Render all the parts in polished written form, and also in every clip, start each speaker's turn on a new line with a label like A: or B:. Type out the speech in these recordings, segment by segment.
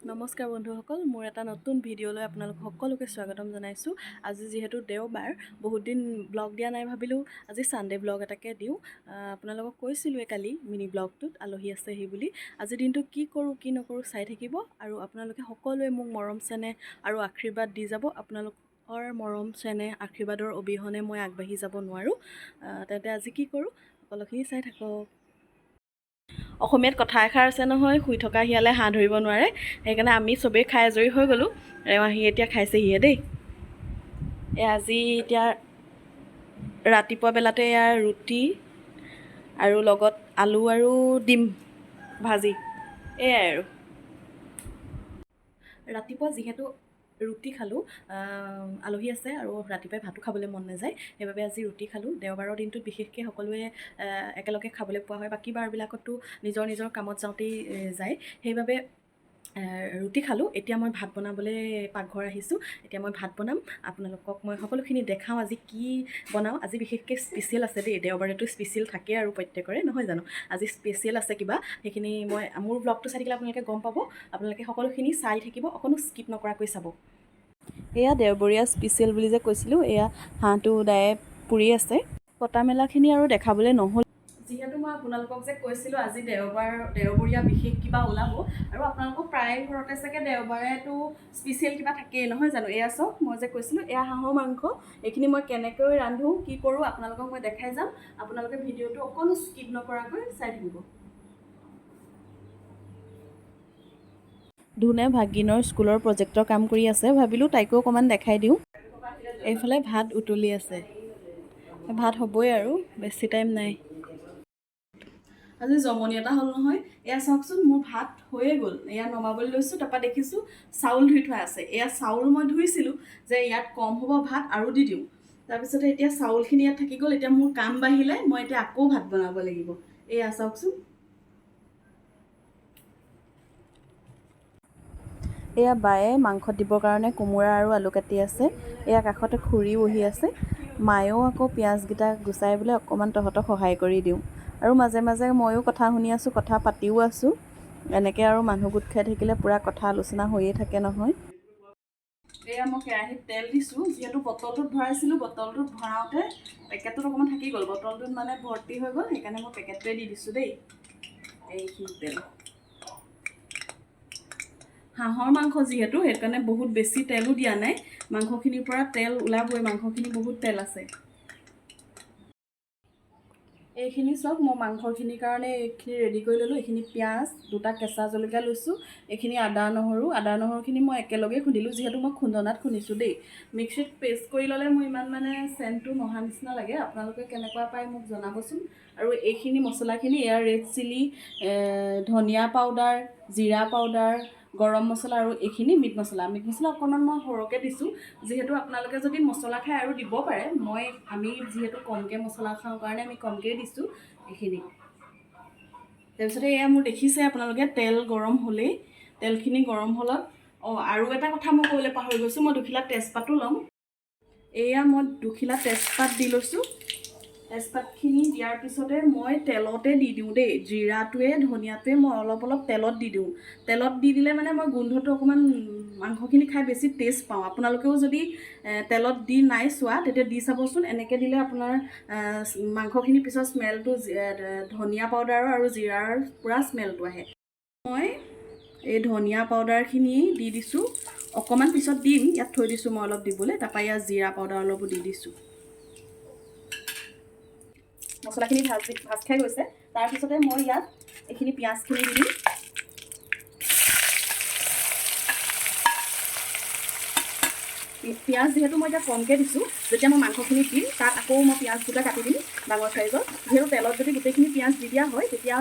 A: নমস্কাৰ বন্ধুসকল, মোৰ এটা নতুন ভিডিঅ'লৈ আপোনালোক সকলোকে স্বাগতম জনাইছোঁ। আজি যিহেতু দেওবাৰ, বহুত দিন ব্লগ দিয়া নাই, ভাবিলোঁ আজি ছানডে ব্লগ এটাকে দিওঁ। আপোনালোকক কৈছিলোঁৱে কালি মিনি ব্লগটোত আলহী আছেহি বুলি। আজিৰ দিনটো কি কৰোঁ কি নকৰোঁ চাই থাকিব আৰু আপোনালোকে সকলোৱে মোক মৰম চেনেহ আৰু আশীৰ্বাদ দি যাব। আপোনালোকৰ মৰম চেনেহ আশীৰ্বাদৰ অবিহনে মই আগবাঢ়ি যাব নোৱাৰোঁ। তেন্তে আজি কি কৰোঁ সকলোখিনি চাই থাকক। অসমীয়াত কথা এষাৰ আছে নহয়, শুই থকা শিয়ালে হাঁহ ধৰিব নোৱাৰে। সেইকাৰণে আমি চবেই খাই আজৰি হৈ গ'লোঁ, এওঁ আহি এতিয়া খাইছেহিহে দেই। এই আজি এতিয়া ৰাতিপুৱা বেলাতে এয়া ৰুটি আৰু লগত আলু আৰু ডিম ভাজি, এয়াই। আৰু ৰাতিপুৱা যিহেতু ৰুটি খালোঁ, আলহী আছে আৰু ৰাতিপুৱাই ভাতো খাবলৈ মন নাযায়, সেইবাবে আজি ৰুটি খালোঁ। দেওবাৰৰ দিনটোত বিশেষকৈ সকলোৱে একেলগে খাবলৈ পোৱা হয়, বাকী বাৰবিলাকতো নিজৰ নিজৰ কামত যাওঁতেই যায়। সেইবাবে ৰুটি খালোঁ। এতিয়া মই ভাত বনাবলৈ পাকঘৰ আহিছোঁ। এতিয়া মই ভাত বনাম, আপোনালোকক মই সকলোখিনি দেখাওঁ আজি কি বনাওঁ। আজি বিশেষকৈ স্পেচিয়েল আছে দেই। দেওবাৰেতো স্পেচিয়েল থাকে আৰু প্ৰত্যেকৰে, নহয় জানো? আজি স্পেচিয়েল আছে কিবা, সেইখিনি মই মোৰ ব্লগটো চাই থাকিলে আপোনালোকে গম পাব। আপোনালোকে সকলোখিনি চাই থাকিব, অকণো স্কিপ নকৰাকৈ চাব। এয়া দেওবৰীয়া স্পেচিয়েল বুলি যে কৈছিলোঁ, এয়া হাঁহটো দায়ে পুৰি আছে। কটা মেলাখিনি আৰু দেখাবলৈ নহ'ল। যিহেতু মই আপোনালোকক যে কৈছিলোঁ আজি দেওবাৰ, দেওবৰীয়া বিশেষ কিবা ওলাব আৰু আপোনালোকক প্ৰায় ঘৰতে চাগে দেওবাৰেতো স্পেচিয়েল কিবা থাকেই, নহয় জানো? এয়া চাওক, মই যে কৈছিলোঁ এয়া হাঁহৰ মাংস। এইখিনি মই কেনেকৈ ৰান্ধোঁ কি কৰোঁ আপোনালোকক মই দেখাই যাম। আপোনালোকে ভিডিঅ'টো অকণো স্কিপ নকৰাকৈ চাই থাকিব। ধুনে ভাগিনৰ স্কুলৰ প্ৰজেক্টৰ কাম কৰি আছে, ভাবিলোঁ তাইকো অকণমান দেখাই দিওঁ। এইফালে ভাত উতলি আছে, ভাত হ'বই আৰু বেছি টাইম নাই। আজি জমনি এটা হ'ল নহয়। এয়া চাওকচোন, মোৰ ভাত হৈয়ে গ'ল, এয়া নমাবলৈ লৈছোঁ, তাৰপৰা দেখিছোঁ চাউল ধুই থোৱা আছে। এয়া চাউল মই ধুইছিলোঁ যে ইয়াত কম হ'ব ভাত আৰু দি দিওঁ। তাৰপিছতে এতিয়া চাউলখিনি ইয়াত থাকি গ'ল। এতিয়া মোৰ কাম বাঢ়িলে, মই এতিয়া আকৌ ভাত বনাব লাগিব। এয়া চাওকচোন। এয়া বায়ে মাংসত দিবৰ কাৰণে কোমোৰা আৰু আলু কাটি আছে। এয়া কাষতে খুৰী বহি আছে। মায়েও আকৌ পিঁয়াজকেইটা গুচাই বোলে অকণমান তহঁতক সহায় কৰি দিওঁ। আৰু মাজে মাজে ময়ো কথা শুনি আছোঁ, কথা পাতিও আছোঁ। এনেকৈ আৰু মানুহ গোট খাই থাকিলে পূৰা কথা আলোচনা হৈয়ে থাকে নহয়। এয়া মই কেৰাহীত তেল দিছোঁ। যিহেতু বটলটোত ভৰাইছিলোঁ, বটলটোত ভৰাওঁতে পেকেটটোত অকণমান থাকি গ'ল, বটলটোত মানে ভৰ্তি হৈ গ'ল, সেইকাৰণে মই পেকেটটোৱে দি দিছোঁ দেই। এইখিনি তেল, হাঁহৰ মাংস যিহেতু সেইকাৰণে বহুত বেছি তেলো দিয়া নাই। মাংসখিনিৰ পৰা তেল ওলাবই, মাংসখিনি বহুত তেল আছে। এইখিনি চাওক, মই মাংসখিনিৰ কাৰণে এইখিনি ৰেডি কৰি ল'লোঁ। এইখিনি পিঁয়াজ, দুটা কেঁচা জলকীয়া লৈছোঁ, এইখিনি আদা নহৰু। আদা নহৰুখিনি মই একেলগে খুন্দিলোঁ, যিহেতু মই খুন্দনাত খুন্দিছোঁ দেই। মিক্সিত পেষ্ট কৰি ল'লে মোৰ ইমান মানে চেণ্টটো নহা নিচিনা লাগে। আপোনালোকে কেনেকুৱা পায় মোক জনাবচোন। আৰু এইখিনি মছলাখিনি এয়া ৰেড চিলি, ধনিয়া পাউডাৰ, জিৰা পাউডাৰ, গৰম মছলা আৰু এইখিনি মিট মছলা। মিট মছলা অকণমান মই সৰহকৈ দিছোঁ, যিহেতু আপোনালোকে যদি মছলা খায় আৰু দিব পাৰে। আমি যিহেতু কমকৈ মছলা খাওঁ কাৰণে আমি কমকৈ দিছোঁ এইখিনি। তাৰপিছতে এয়া মোৰ দেখিছে আপোনালোকে তেল গৰম হ'লেই, তেলখিনি গৰম হ'লত, অঁ, আৰু এটা কথা মই ক'বলৈ পাহৰি গৈছোঁ, মই দুখিলা তেজপাতো ল'ম। এয়া মই দুখিলা তেজপাত দি লৈছোঁ। তেজপাতখিনি দিয়াৰ পিছতে মই তেলতে দি দিওঁ দেই। জিৰাটোৱে ধনিয়াটোৱে মই অলপ অলপ তেলত দি দিওঁ। তেলত দি দিলে মানে মই গোন্ধটো অকণমান মাংসখিনি খাই বেছি টেষ্ট পাওঁ। আপোনালোকেও যদি তেলত দি নাই চোৱা, তেতিয়া দি চাবচোন। এনেকৈ দিলে আপোনাৰ মাংসখিনি পিছত স্মেলটো ধনিয়া পাউডাৰৰ আৰু জিৰাৰ পূৰা স্মেলটো আহে। মই এই ধনিয়া পাউডাৰখিনি দি দিছোঁ, অকণমান পিছত দিম, ইয়াত থৈ দিছোঁ মই অলপ দিবলৈ। তাৰপৰা ইয়াত জিৰা পাউডাৰ অলপো দি দিছোঁ। মছলাখিনি ভাজি ভাজ খাই গৈছে। তাৰপিছতে মই ইয়াত এইখিনি পিঁয়াজখিনি দি দিম। পিঁয়াজ যিহেতু মই এতিয়া কমকৈ দিছোঁ, যেতিয়া মই মাংসখিনি দিম তাত আকৌ মই পিঁয়াজ দুটা কাটি দিম ডাঙৰ চাইজৰ। যিহেতু তেলত যদি গোটেইখিনি পিঁয়াজ দি দিয়া হয়, তেতিয়া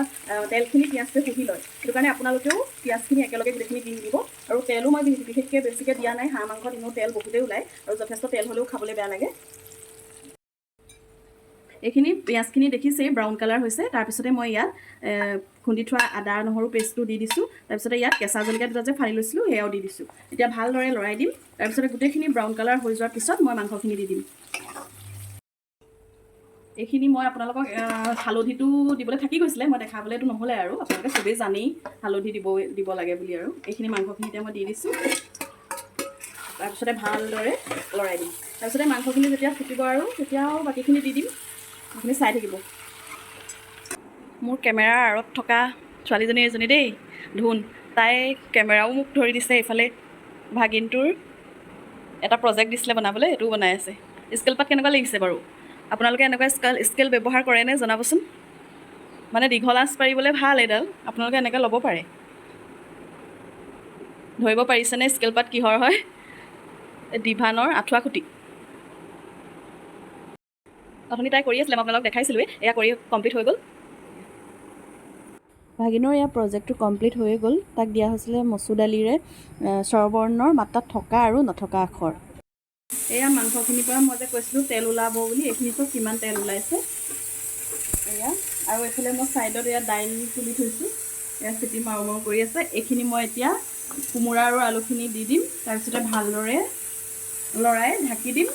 A: তেলখিনি পিঁয়াজটোৱে শুহি লয়। সেইটো কাৰণে আপোনালোকেও পিঁয়াজখিনি একেলগে গোটেইখিনি দি নিদিব। আৰু তেলো মই বিশেষকৈ বেছিকৈ দিয়া নাই। হাঁহ মাংসত এনেও তেল বহুতেই ওলায় আৰু যথেষ্ট তেল হ'লেও খাবলৈ বেয়া লাগে। এইখিনি পিঁয়াজখিনি দেখিছেই ব্ৰাউন কালাৰ হৈছে। তাৰপিছতে মই ইয়াত খুন্দি থোৱা আদা নহৰু পেষ্টটো দি দিছোঁ। তাৰপিছতে ইয়াত কেঁচা জলকীয়া দুটা যে ফালি লৈছিলোঁ, সেয়াও দি দিছোঁ। এতিয়া ভালদৰে লৰাই দিম। তাৰপিছতে গোটেইখিনি ব্ৰাউন কালাৰ হৈ যোৱাৰ পিছত মই মাংসখিনি দি দিম। এইখিনি মই আপোনালোকক হালধিটো দিবলৈ থাকি গৈছিলে, মই দেখাবলৈতো নহ'লে আৰু আপোনালোকে চবেই জানেই হালধি দিব দিব লাগে বুলি। আৰু এইখিনি মাংসখিনি এতিয়া মই দি দিছোঁ। তাৰপিছতে ভালদৰে লৰাই দিম। তাৰপিছতে মাংসখিনি যেতিয়া ফুটিব আৰু তেতিয়া আৰু বাকীখিনি দি দিম। আপুনি চাই থাকিব। মোৰ কেমেৰাৰ আঁৰত থকা ছোৱালীজনী এজনী দেই, ধুন। তাই কেমেৰাও মোক ধৰি দিছে। এইফালে ভাগিনটোৰ এটা প্ৰজেক্ট দিছিলে বনাবলৈ, সেইটোও বনাই আছে। স্কেল পাত কেনেকুৱা লাগিছে বাৰু? আপোনালোকে এনেকুৱা স্কেল স্কেল ব্যৱহাৰ কৰেনে জনাবচোন। মানে দীঘল আঁচ পাৰিবলৈ ভাল এইডাল, আপোনালোকে এনেকৈ ল'ব পাৰে। ধৰিব পাৰিছেনে স্কেল পাত কিহৰ হয়? এই ডিভানৰ আঁঠুৱা খুটি। অথনি তাই কৰি আছিলে, মই আপোনালোকক দেখাইছিলোঁৱে। এয়া কৰি কমপ্লিট হৈ গ'ল। ভাগিনৰ এয়া প্ৰজেক্টটো কমপ্লিট হৈয়ে গ'ল। তাক দিয়া হৈছিলে মচুৰ দালিৰে স্বৰবৰ্ণৰ মাত্ৰাত থকা আৰু নথকা আখৰ। এয়া মাংসখিনিৰ পৰা মই যে কৈছিলোঁ তেল ওলাব বুলি, এইখিনি চব কিমান তেল ওলাইছে এয়া। আৰু এইফালে মই ছাইডত এয়া দাইল তুলি থৈছোঁ। এয়া চিটি মাৰো মাৰো কৰি আছে। এইখিনি মই এতিয়া কোমোৰা আৰু আলুখিনি দি দিম। তাৰপিছতে ভালদৰে লৰাই ঢাকি দিম।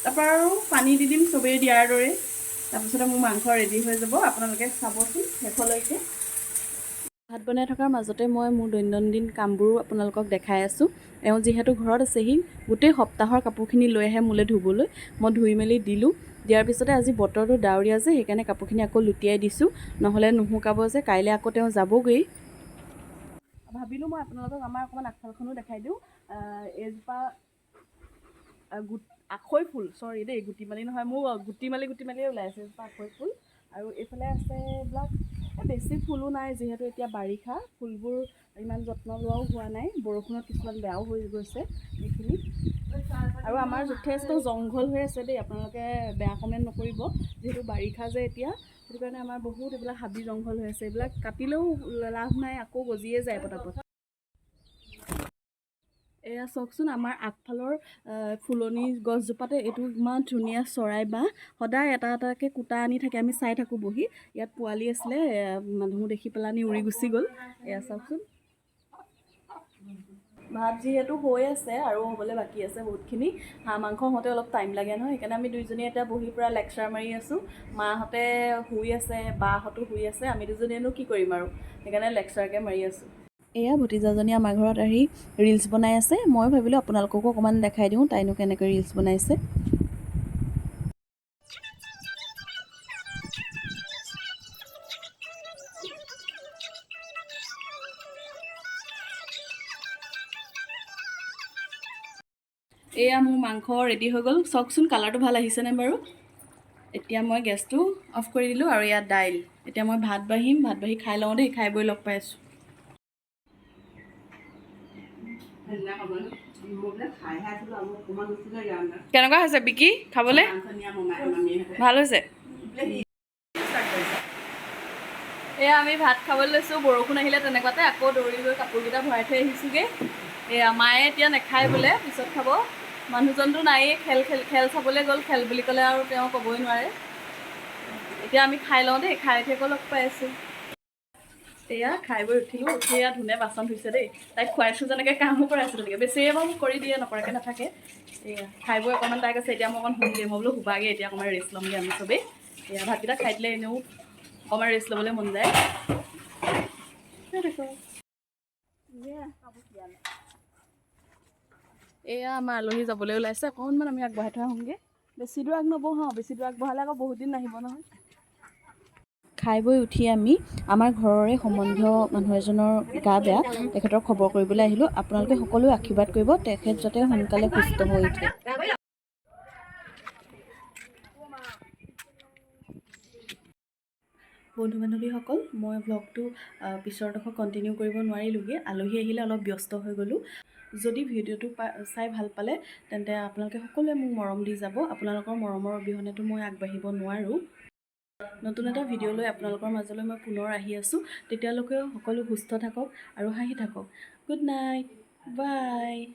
A: তাৰপৰা আৰু পানী দি দিম চবেই দিয়াৰ দৰে। তাৰপিছতে মোৰ মাংস ৰেডি হৈ যাব। আপোনালোকে চাবচোন শেষলৈকে। ভাত বনাই থকাৰ মাজতে মই মোৰ দৈনন্দিন কামবোৰো আপোনালোকক দেখাই আছোঁ। এওঁ যিহেতু ঘৰত আছেহি, গোটেই সপ্তাহৰ কাপোৰখিনি লৈ আহে মোলৈ ধুবলৈ। মই ধুই মেলি দিলোঁ। দিয়াৰ পিছতে আজি বতৰটো ডাৱৰীয়া যে, সেইকাৰণে কাপোৰখিনি আকৌ লুটিয়াই দিছোঁ, নহ'লে নুশুকাব যে। কাইলৈ আকৌ তেওঁ যাবগৈ। ভাবিলোঁ মই আপোনালোকক আমাৰ অকণমান আগফালখনো দেখাই দিওঁ। এইজোপা গোট আখৈ ফুল, চৰি দেই, গুটিমালি নহয়, মোৰ গুটিমালি গুটিমালিয়ে ওলাই আছে। এজোপা আখৈ ফুল আৰু এইফালে আছে এইবিলাক। এই বেছি ফুলো নাই, যিহেতু এতিয়া বাৰিষা, ফুলবোৰ ইমান যত্ন লোৱাও হোৱা নাই। বৰষুণত কিছুমান বেয়াও হৈ গৈছে এইখিনি। আৰু আমাৰ যথেষ্ট জংঘল হৈ আছে দেই, আপোনালোকে বেয়া কমেণ্ট নকৰিব। যিহেতু বাৰিষা যে এতিয়া, সেইটো কাৰণে আমাৰ বহুত এইবিলাক হাবি জংঘল হৈ আছে। এইবিলাক কাটিলেও লাভ নাই, আকৌ গজিয়ে যায় পটাপট। এয়া চাওকচোন, আমাৰ আগফালৰ ফুলনি গছজোপাতে এইটো ইমান ধুনীয়া চৰাই বাহ। সদায় এটা এটাকৈ কুটা আনি থাকে, আমি চাই থাকোঁ বহি। ইয়াত পোৱালি আছিলে, মানুহ দেখি পেলানি উৰি গুচি গ'ল। এয়া চাওকচোন। ভাত যিহেতু হৈ আছে আৰু হ'বলৈ বাকী আছে বহুতখিনি। হাঁহ মাংস হওঁতে অলপ টাইম লাগে নহয়, সেইকাৰণে আমি দুইজনীয়ে এতিয়া বহি পূৰা লেকচাৰ মাৰি আছোঁ। মাহঁতে শুই আছে, বাহঁতো শুই আছে। আমি দুজনীয়েনো কি কৰিম আৰু, সেইকাৰণে লেকচাৰকে মাৰি আছোঁ। এয়া ভতিজাজনী আমাৰ ঘৰত আহি ৰিলচ বনাই আছে। মই ভাবিলোঁ আপোনালোককো অকণমান দেখাই দিওঁ তাইনো কেনেকৈ ৰিলচ বনাইছে। এয়া মোৰ মাংস ৰেডি হৈ গ'ল। চাওকচোন, কালাৰটো ভাল আহিছেনে বাৰু? এতিয়া মই গেছটো অফ কৰি দিলোঁ আৰু ইয়াত দাইল। এতিয়া মই ভাত বাঢ়িম। ভাত বাঢ়ি খাই লওঁ দেই। খাই বৈ লগ পাই আছোঁ।
B: সেইদিনা খাব মই বোলে খাইহে আছিলোঁ আৰু অকণমান আছিলে ইয়াৰ।
A: কেনেকুৱা হৈছে বিকি খাবলৈ?
B: মাংস নিয়া মামাই মামীহঁতে
A: ভাল হৈছে।
B: বোলে সি ষ্টাৰ্ট কৰিছে।
A: এয়া আমি ভাত খাবলৈ লৈছোঁ। বৰষুণ আহিলে তেনেকুৱাতে আকৌ দৌৰি গৈ কাপোৰকেইটা ভৰাই থৈ আহিছোঁগৈ। এয়া মায়ে এতিয়া নাখায় বোলে, পিছত খাব। মানুহজনতো নায়েই, খেল খেল খেল চাবলৈ গ'ল। খেল বুলি ক'লে আৰু তেওঁ ক'বই নোৱাৰে। এতিয়া আমি খাই লওঁ দেই। খাই উঠি আকৌ লগ পাই আছোঁ। এয়া খাই বৈ উঠিলোঁ। উঠি এয়া ধুনে বাচন ধুইছে দেই। তাইক খুৱাইছোঁ যেনেকৈ, কামো কৰাইছোঁ তেনেকৈ। বেছিয়ে বাৰু মোক কৰি দিয়ে, নকৰাকৈ নাথাকে। এয়া খাই বৈ অকণমান তাই কৈছে, এতিয়া মই অকণ শুমগৈ। মই বোলো শুবাগৈ এতিয়া, অকণমান ৰেষ্ট ল'মগৈ আমি চবেই। এয়া ভাতকেইটা খাই দিলে এনেও অকণমান ৰেষ্ট ল'বলৈ মন যায়। সেই দেখো। এয়া আমাৰ আলহী যাবলৈ ওলাইছে। অকণমান আমি আগবঢ়াই থৈ আহোঁগৈ। বেছি দূৰ আগ নবঢ়াওঁ, বেছি দূৰ আগবঢ়ালে আকৌ বহুত দিন নাহিব নহয়। খাই বৈ উঠি আমি আমাৰ ঘৰৰে সম্বন্ধীয় মানুহ এজনৰ গা বেয়া, তেখেতৰ খবৰ কৰিবলৈ আহিলোঁ। আপোনালোকে সকলোৱে আশীৰ্বাদ কৰিব, তেখেত যাতে সোনকালে সুস্থ হৈ উঠে। বন্ধু বান্ধৱীসকল, মই ভ্লগটো পিছৰডোখৰ কণ্টিনিউ কৰিব নোৱাৰিলোঁগৈ। আলহী আহিলে অলপ ব্যস্ত হৈ গ'লোঁ। যদি ভিডিঅ'টো চাই ভাল পালে, তেন্তে আপোনালোকে সকলোৱে মোক মৰম দি যাব। আপোনালোকৰ মৰমৰ অবিহনেতো মই আগবাঢ়িব নোৱাৰোঁ। নতুন এটা ভিডিঅ' লৈ আপোনালোকৰ মাজলৈ মই পুনৰ আহি আছোঁ। তেতিয়ালৈকে সকলো সুস্থ থাকক আৰু হাঁহি থাকক। Good night, bye.